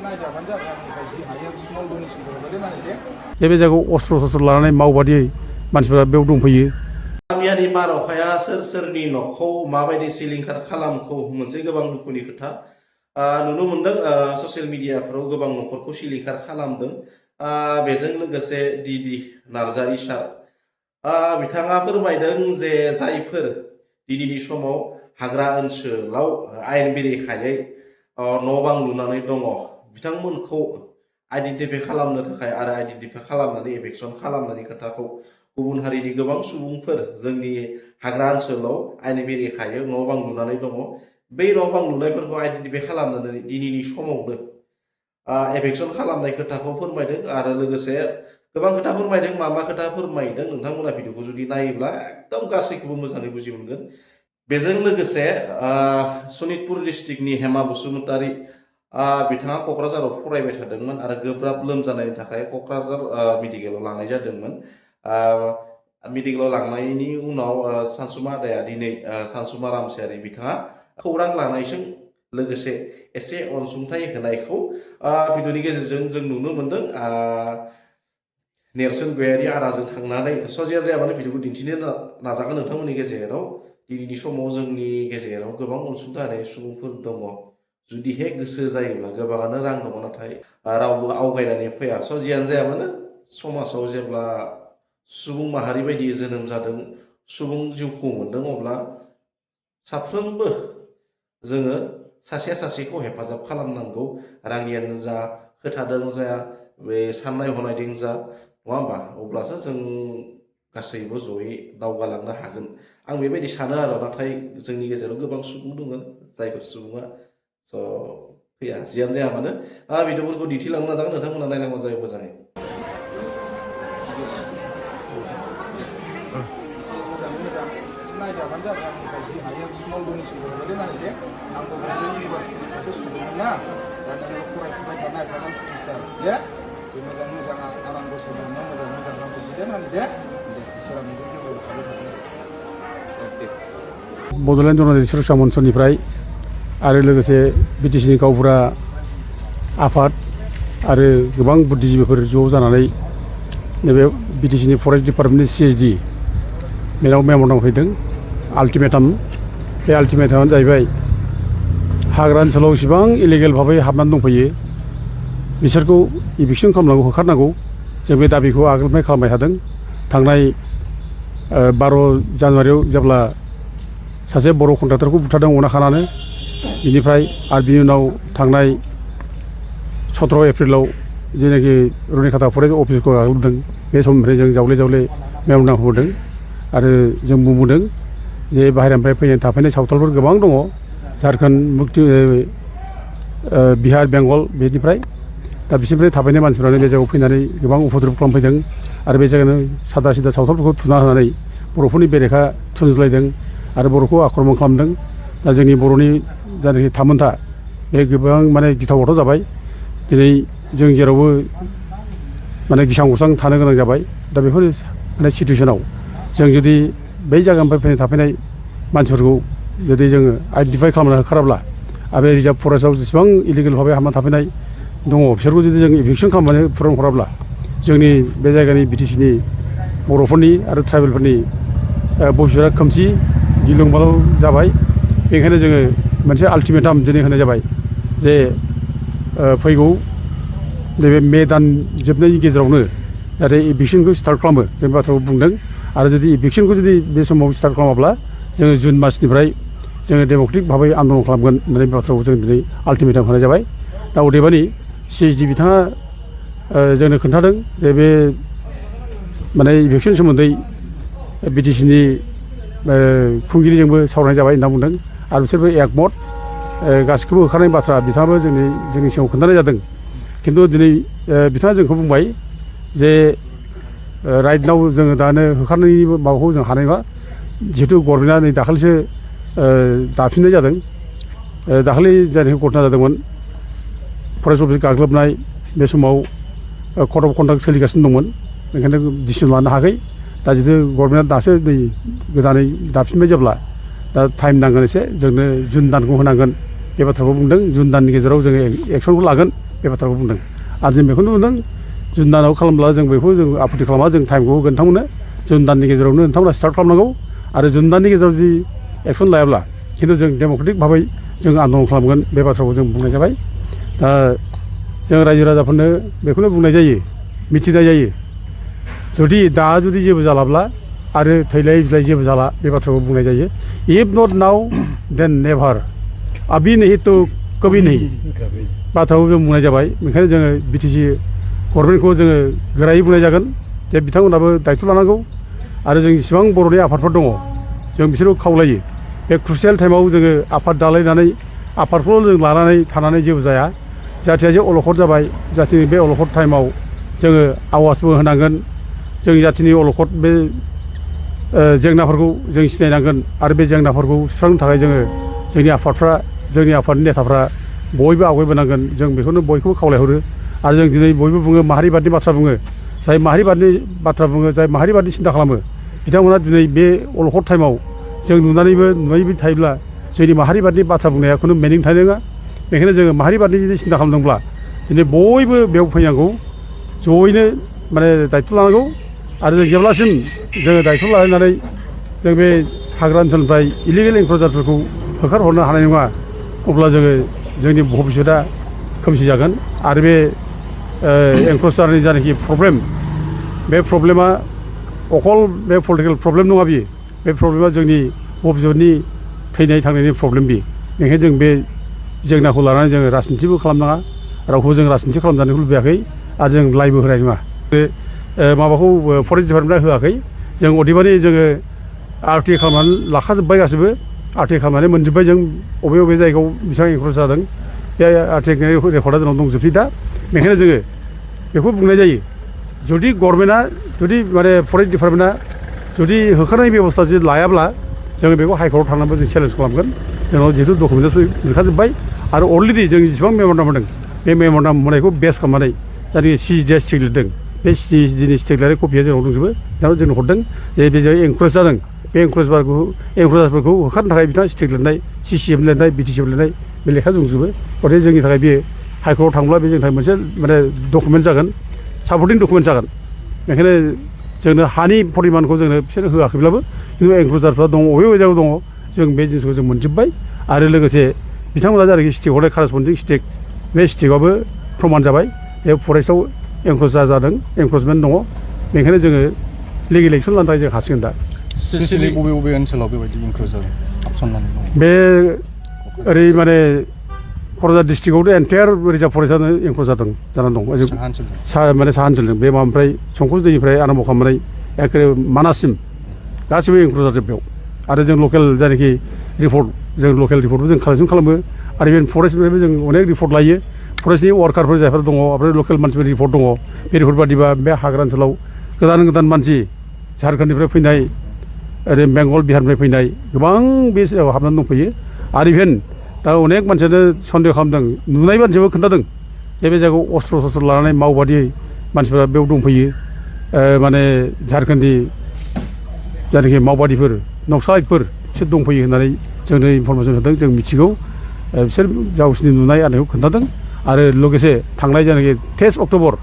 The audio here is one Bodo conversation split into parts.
बे जायगायाव अस्त्र शस्त्र लानानै मावबादि मानसिफोरा बेयाव दंफैयो। गामियारि बारहावाया सोर सोरनि न'खौ माबायदि सिलिंखार खालामखौ मोनसे गोबां दुखुनि खोथा नुनो मोनदों। ससियेल मिडियाफोराव गोबां न'खरखौ सिलिंखार खालामदों। बेजों लोगोसे दिदि नार्जारि सार बिथाङा फोरमायदों जे जायफोर दिनैनि समाव हाग्रा ओनसोलाव आयेन बेरेखायै न' बां लुनानै दङ बिथांमोनखौ आइडेन्टिफाइ खालामनो थाखाय आरो आइडेन्टिफाइ खालामनानै एभेक्सन खालामनायनि खोथाखौ गुबुन हारिनि गोबां सुबुंफोर जोंनि हाग्रा ओनसोलाव आयेन बेरेखायै न' बां लुनानै दङ बै न' बां लुनायफोरखौ आइडेन्टिफाइ खालामनानै दिनैनि समावनो एभेक्सन खालामनाय खोथाखौ फोरमायदों आरो लोगोसे गोबां खोथा फोरमायदों। मा खोथा फोरमायदों नोंथांमोना भिडिअखौ जुदि नायोब्ला एकदम गासैखौबो मोजाङै बुजि मोनगोन। बेजों लोगोसे सनितपुर डिस्ट्रिक्टनि हेमा बसुमतारी बिथाङा क'क्राझाराव फरायबाय थादोंमोन आरो गोब्राब लोमजानायनि थाखाय क'क्राझार मेडिकेलाव लांनाय जादोंमोन। मेडिकेलाव लांनायनि उनाव सानसुमा आदाया दिनै सानसुमा रामसियारि बिथाङा खौरां लानायजों लोगोसे एसे अनसुंथाइ होनायखौ भिडिअनि गेजेरजों जों नुनो मोनदों। नेरसोन गयारि आदाजों थांनानै सजिया जायाबानो भिडिअखौ दिन्थिनो नाजागोन नोंथांमोननि गेजेराव। दिनैनि समाव जोंनि गेजेराव गोबां अनसुंथाइ होनाय सुबुंफोर दङ। जुदिहे गोसो जायोब्ला गोबाङानो रां दङ नाथाय रावबो आवगायनानै फैया। सजियानो जायाबानो समाजाव जेब्ला सुबुं माहारि बायदि जोनोम जादों सुबुं जिउखौ मोन्दों अब्ला साफ्रोमबो जोङो सासेया सासेखौ हेफाजाब खालामनांगौ। रांनियानो जा खोथादों जा बे साननाय हनायदों जा नङा होमबा अब्लासो जों गासैबो जयै दावगालांनो हागोन। आं बेबायदि सानो आरो नाथाय जोंनि गेजेराव गोबां सुबुं दङ जायफोर सुबुङा फैया। जियानो जाया मानो भिडिअफोरखौ दिन्थिलांनो नाजागोन नोंथांमोना नायनांगौ जायो मोजाङै। नायजाबानो जाबाय आंनिफ्राय जि हायो स्मल डनेसनखौ हरबाय नायदे आंबो बम्बे इउनिभार्सिटिनि सासे स्टुडेन्टमोन ना दा नोङो फरायफुबाय थानाय फाइनाल सेमिस्टार दे जे मोजां मोजां आराम बोसोर मोजां मोजां रांखौ बिदे नायदे इसोरा नोंखौ जेबो थाबाय थागोन। बड'लेण्ड जनजाति सुरक्षा मन्चनिफ्राय आरो लोगोसे बिटिसिनि गावबुरा आफाद आरो गोबां बुद्धिजिबिफोर ज' जानानै नैबे बिटिसिनि फरेस्ट डिपार्टमेन्टनि सिएचडि बेनाव मेम'रेन्डाम फैदों। आल्टिमेटाम बे आल्टिमेटामानो जाहैबाय हाग्रा ओनसोलाव इसिबां इलिगेल भाबै हाबनानै दंफैयो बिसोरखौ इभिक्सन खालामनांगौ होखारनांगौ। जों बे दाबिखौ आगोलनिफ्राय खालामबाय थादों। थांनाय 12 जानुवारियाव जेब्ला सासे बर' कन्ट्राक्टरखौ बुथारदों अनाखानानो बिनिफ्राय आरो बिनि उनाव थांनाय 17 एप्रिलाव जेनाखि रुनिखाता फरेस्ट अफिसखौ गाग्लोबदों बे समनिफ्राय जों जावले जावले मेम'रेन्डाम हरदों आरो जों बुंबोदों जे बाहेरानिफ्राय फैनाय थाफैनाय सावथालफोर गोबां दङ झारखन्ड मुक्ति बिहार बेंगल बेनिफ्राय दा बिसोरनिफ्राय थाफैनाय मानसिफ्रानो बे जायगायाव फैनानै गोबां उपद्रब खालामफैदों आरो बे जायगायावनो सादा सिदा सावथालफोरखौ थुना होनानै बर'फोरनि बेरेखा थुनज्लायदों आरो बर'खौ आक्रमन खालामदों। दा जोंनि बर'नि जायनाखि थामोनथा बे गोबां माने गिथाव बाथाव जाबाय। दिनै जों जेरावबो माने गिसां गुसां थानो गोनां जाबाय। दा बेफोर माने सिटुवेसनाव जों जुदि बै जायगानिफ्राय थाफैनाय मानसिफोरखौ जुदि जोङो आइडेन्टिफाइ खालामनो होखाराब्ला आरो रिजार्भ फरेस्टआव जेसेबां इलिगेल भाबै हाबना थाफैनाय दङ बिसोरखौ जुदि जों इभिक्सन खालामनानै फुरन हराब्ला जोंनि बे जायगानि बिटिसिनि बर'फोरनि आरो ट्राइबेलफोरनि भबिष्यतआ खोमसि गिलुं बालुं जाबाय। बेनिखायनो जोङो मोनसे आल्टिमेटाम दिनै होनाय जाबाय जे फैगौ नैबे मे दान जोबनायनि गेजेरावनो जाहाथे इभिक्सनखौ स्टार्ट खालामो जों बाथ्राखौ बुंदों। आरो जुदि इभिक्सनखौ जुदि बे समाव स्टार्ट खालामाब्ला जोङो जुन मासनिफ्राय जोङो डेम'क्रेटिक भाबै आन्दलन खालामगोन होननानै बाथ्राखौ जों दिनै आल्टिमेटाम होनाय जाबाय। दा अदेबानि सिएचडि बिथाङा जोंनो खोन्थादों जे बे माने इभिक्सन सोमोन्दै बिटिसिनि खुंगिरिजोंबो सावरायनाय जाबाय होनना बुंदों आरो बिसोरबो एकमत गासिखौबो होखारनाय बाथ्रा बिथाङाबो जोंनि सिगाङाव खोन्थानाय जादों। खिन्थु दिनै बिथाङा जोंखौ बुंबाय जे राइट नाव जोङो दानो होखारनायनि माबाखौ जों हानाय नङा जिहेतु गभर्नमेन्टआ नै दाखालिसो दाफिननाय जादों। दाखालि जायनाखि घटना जादोंमोन फरेस्ट अफिस गाग्लोबनाय बे समाव कर्ट अफ कन्डाक्ट सोलिगासिनो दंमोन बेनिखायनो डिसिसन लानो हायाखै। दा जिहेतु गभर्नमेन्टआ दासो नै गोदानै दाफिनबाय जेब्ला दा टाइम नांगोन एसे जोंनो जुन दानखौ होनांगोन बे बाथ्राखौ बुंदों। जुन दाननि गेजेराव जोङो एक्सनखौ लागोन बे बाथ्राखौ बुंदों आरो जों बेखौनो बुंदों जुन दानाव खालामब्ला जों बेखौ जों आपत्ति खालामा जों टाइमखौ होगोन नोंथांमोननो जुन दाननि गेजेरावनो नोंथांमोना स्टार्ट खालामनांगौ आरो जुन दाननि गेजेराव जुदि एक्सन लायाब्ला खिन्थु जों डेम'क्रेटिक भाबै जों आन्दलन खालामगोन बे बाथ्राखौ जों बुंनाय जाबाय दा जों रायजो राजाफोरनो बेखौनो बुंनाय जायो मिथिनाय जायो जुदि दा जुदि जेबो जालाब्ला आरो थैलाय बिलाय जेबो जाला बे बाथ्राखौ बुंनाय जायो इफ नट नाउ देन नेभार अभी नहीं तो कभी नहीं बाथ्राखौ जों बुंनाय जाबाय बेनिखायनो जोङो बिटिसि गभर्नमेन्टखौ जोङो गोरायै बुंनाय जागोन जे बिथांमोनाबो दायथ' लानांगौ आरो जों जेसेबां बर'नि आफादफोर दङ जों बिसोरखौ खावलायो बे क्रुसियेल टाइमाव जोङो आफाद दालायनानै आफादखौल' जों लानानै थानानै जेबो जाया जाथिया जे अलखद जाबाय जाथिनि बे अलखद टाइमाव जोङो आवाजबो होनांगोन जोंनि जाथिनि अलखद बे जेंनाफोरखौ जों सिनायनांगोन आरो बे जेंनाफोरखौ सुस्रांनो थाखाय जोङो जोंनि आफादफ्रा जोंनि आफादनि नेताफ्रा बयबो आवगायबोनांगोन जों बेखौनो बयखौबो खावलायहरो आरो जों दिनै बयबो बुङो माहारिबादनि बाथ्रा बुङो जाय माहारिबादनि बाथ्रा बुङो जाय माहारिबादनि सिन्था खालामो बिथांमोना दिनै बे अलखद टाइमाव जों नुनायबायदि थायोब्ला जोंनि माहारिबादनि बाथ्रा बुंनाया खुनु मिनिं थानाय नङा बेखायनो जोङो माहारिबादनि जुदि सिन्था खालामदोंब्ला दिनै बयबो बेयाव फैनांगौ जयैनो माने दायथ' लानांगौ आरो जों जेब्लासिम जोङो दायथ' लानानै जों बे हाग्रा ओनसोलनिफ्राय इलिगेल एनक्ल'जारफोरखौ होखारहरनो हानाय नङा अब्ला जोङो जोंनि भबिष्यतआ खोमसि जागोन आरो बे एनक्ल'जारनि जानाखि प्रब्लेम बे प्रब्लेमा अकल बे पलिटिकेल प्रब्लेम नङा बियो बे प्रब्लेमा जोंनि भबिष्यतनि थैनाय थांनायनि प्रब्लेम बियो बेनिखायनो जों बे जेंनाखौ लानानै जोङो राजनितिबो खालामनाङा रावखौ जों राजनिति खालामजानायखौ लुबैयाखै आरो जों लाइबो होनाय नङा माबाखौ फरेस्ट डिपार्टमेन्टआ होआखै जों अदेबानि जोङो आरटिए खालामनानै लाखाजोब्बाय गासैबो आरटिए खालामनानै मोनजोब्बाय जों बबे बबे जायगायाव बेसेबां एनक्ल'ज जादों बे आरटिए रेकर्डआ जोंनाव दंजोबसै दा बेनिखायनो जोङो बेखौ बुंनाय जायो जुदि गभर्नमेन्टआ जुदि माने फरेस्ट डिपार्टमेन्टआ जुदि होखारनायनि बेब'स्था जुदि लायाब्ला जोङो बेखौ हाइकर्टआव थांनानैबो जों चेलेन्ज खालामगोन जोंनाव जिहेतु डकुमेन्टआव लिरखाजोब्बाय आरो अलरेडि जों जेसेबां मेम'रेन्डाम होदों बे मेम'रेन्डाम होनायखौ बेस खालामनानै जायनाखि सिजिआ स्टेक लिरदों बे सिजिनि स्टेक लिरनाय कपिया जोंनाव दंजोबो दा जोंनो हरदों जे बे जाय एनक्ल'ज जादों बे एनक्ल'जारफोरखौ होखारनो थाखाय बिथाङा स्टेक लिरनाय सिसिएफ लिरनाय बिटिसिएफ लिरनाय बे लेखा दंजोबो गथिखे जोंनि थाखाय बे हाइकर्टआव थांब्ला बे जोंनि थाखाय मोनसे माने डकुमेन्ट जागोन सापर्टिं डकुमेन्ट जागोन बेखायनो जोंनो हानि परिमानखौ जोंनो बिसोर होआखैब्लाबो खिन्थु एनक्ल'जारफ्रा दङ बबे बबे जायगायाव दङ जों बे जिनिसखौ जों मोनजोब्बाय आरो लोगोसे बिथांमोना जायनाखि स्टेक हरनाय कारेसपन्डिं स्टेक बे स्टेकआबो प्रमान जाबाय बे फरेस्टआव एनक्ल'जार जादों एनक्ल'जमेन्ट दङ बेनिखायनो जोङो लिगेल एक्सन लानो थाखाय जों हासिगोन दा स्पेसियेलि बबे बबे ओनसोलाव बेबायदि एनक्ल'जार हाबसननानै दं बे ओरै माने क'क्राझार डिस्ट्रिक्टआवथ' एन्टायार रिजार्भ फरेस्टआनो एनक्ल'ज जादों जानानै दं माने साहा ओनसोलजों बे माबानिफ्राय संकस दैनिफ्राय आराम्भ खालामनानै एखेबारे मानाससिम गासिबो एनक्ल'ज जाजोब बेयाव आरो जों लकेल जायनाखि रिपर्ट जों लकेल रिपर्टबो जों कालेक्सन खालामो आरो इभेन फरेस्टनिफ्रायबो जों अनेक रिपर्ट लायो फरेस्टनि वार्कारफोर जायफोर दङ ओमफ्राय लकेल मानसिफोरनि रिपर्ट दङ बे रिपर्ट बादिबा बे हाग्रा ओनसोलाव गोदान गोदान मानसि झारखन्डनिफ्राय फैनाय ओरै बेंगल बिहारनिफ्राय फैनाय गोबां बे जायगायाव हाबनानै दंफैयो आरो इभेन दा अनेक मानसियानो सन्देह खालामदों नुनाय मानसियाबो खोन्थादों जे बे जायगायाव अस्त्र सस्त्र लानानै मावबादि मानसिफोरा बेयाव दंफैयो माने झारखन्डनि जायनाखि मावबादिफोर नक्सालाइटफोर बिसोर दंफैयो होननानै जोंनो इनफरमेसन होदों जों मिथिगौ बिसोर गावसोरनि नुनाय आरो खोन्थादों आरो लोगोसे थांनाय जायनाखि 23 अक्ट'बर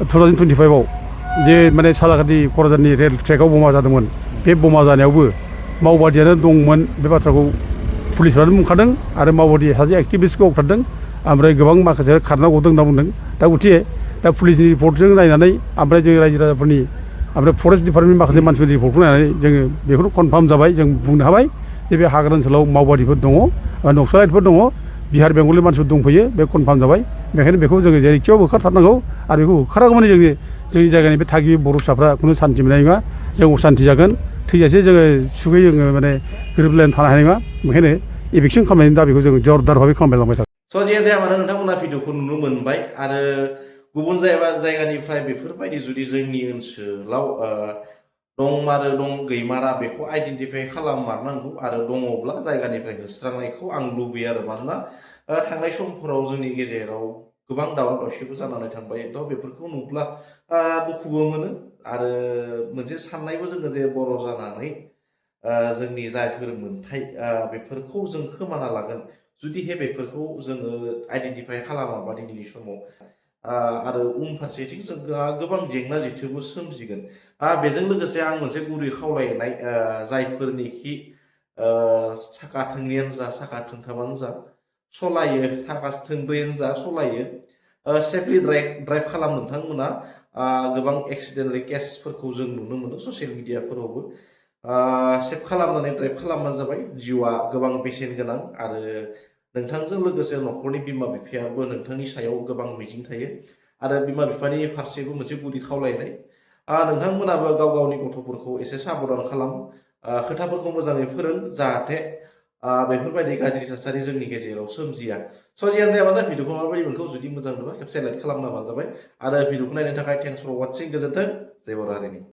2025आव जे माने सालाकाटि क'क्राझारनि रेल ट्रेकआव बमा जादोंमोन बे बमा जानायावबो मावबादियानो दंमोन बे बाथ्राखौ पुलिसफ्रानो बुंखादों आरो मावबादि सासे एक्टिभिस्टखौ होखारदों ओमफ्राय गोबां माखासे खारना गदों होनना बुंदों दा गथिखे दा पुलिसनि रिपर्टजों नायनानै ओमफ्राय जों रायजो राजाफोरनि ओमफ्राय फरेस्ट डिपार्टमेन्टनि माखासे मानसिफोरनि रिपर्टखौ नायनानै जोङो बेखौनो कनफार्म जाबाय जों बुंनो हाबाय जे बे हाग्रा ओनसोलाव मावबादिफोर दङ नक्सालाइटफोर दङ बिहार बेंगलनि मानसिफोर दंफैयो बे कनफार्म जाबाय बेखायनो बेखौ जोङो जेरैखियाव होखारथारनांगौ आरो बेखौ होखारागौमानि जोंनि जायगानि बे थागिबि बर' फिसाफ्रा खुनु सान्थि मोननाय नङा जों असान्थि जागोन थैजासे जोङो सुगै जोङो माने गोरोबलायनानै थानो हानाय नङा बेखायनो इभिकसन खालामनायनि दाबिखौ जों जरदार भाबै खालामबाय लांबाय थागोन स' जिया जाया मानो नोंथांमोना भिडिअखौ नुनो मोनबाय आरो गुबुन जायगानिफ्राय बेफोरबायदि जुदि जोंनि ओनसोलाव दंमारो दं गैमारा बेखौ आइडेन्टिफाइ खालाममारनांगौ आरो दङब्ला जायगानिफ्राय होस्रांनायखौ आं लुबैयो आरो मानोना थांनाय समफोराव जोंनि गेजेराव गोबां दावराव दावसिबो जानानै थांबाय थ' बेफोरखौ नुब्ला दुखुबो मोनो आरो मोनसे साननायबो जोङो जे बर' जानानै जोंनि जायफोर मोन्थाय बेफोरखौ जों खोमाना लागोन जुदिहे बेफोरखौ जोङो आइडेन्टिफाइ खालामाबा दिनैनि समाव आरो उनफारसेथिं जोंहा गोबां जेंना जेथोबो सोमजिगोन बेजों लोगोसे आं मोनसे गुरै खावलायनाय जायफोरनिखि साखा थोंनैयानो जा साखा थोंथामानो जा सलायो साखा थोंब्रैयानो जा सलायो सेफलि ड्राइभ खालाम नोंथांमोना गोबां एक्सिडेन्टलि केसफोरखौ जों नुनो मोनो ससियेल मिडियाफोरावबो सेफ खालामनानै ड्राइभ खालामबानो जाबाय जिउआ गोबां बेसेन गोनां आरो नोंथांजों लोगोसे न'खरनि बिमा बिफायाबो नोंथांनि सायाव गोबां मिजिं थायो आरो बिमा बिफानि फारसेबो मोनसे गुदि खावलायनाय नोंथांमोनाबो गाव गावनि गथ'फोरखौ एसे साबधान खालाम खोथाफोरखौ मोजाङै फोरों जाहाथे बेफोरबायदि गाज्रि थासारि जोंनि गेजेराव सोमजिया स' जियानो जायामानो भिडिअखौ माबायदि मोनखौ जुदि मोजां नुबा खेबसे लाइक खालामना होबानो जाबाय आरो भिडिअखौ नायनो थाखाय थेंक्स फर वाचिं गोजोन्थों जय बर' हारिनि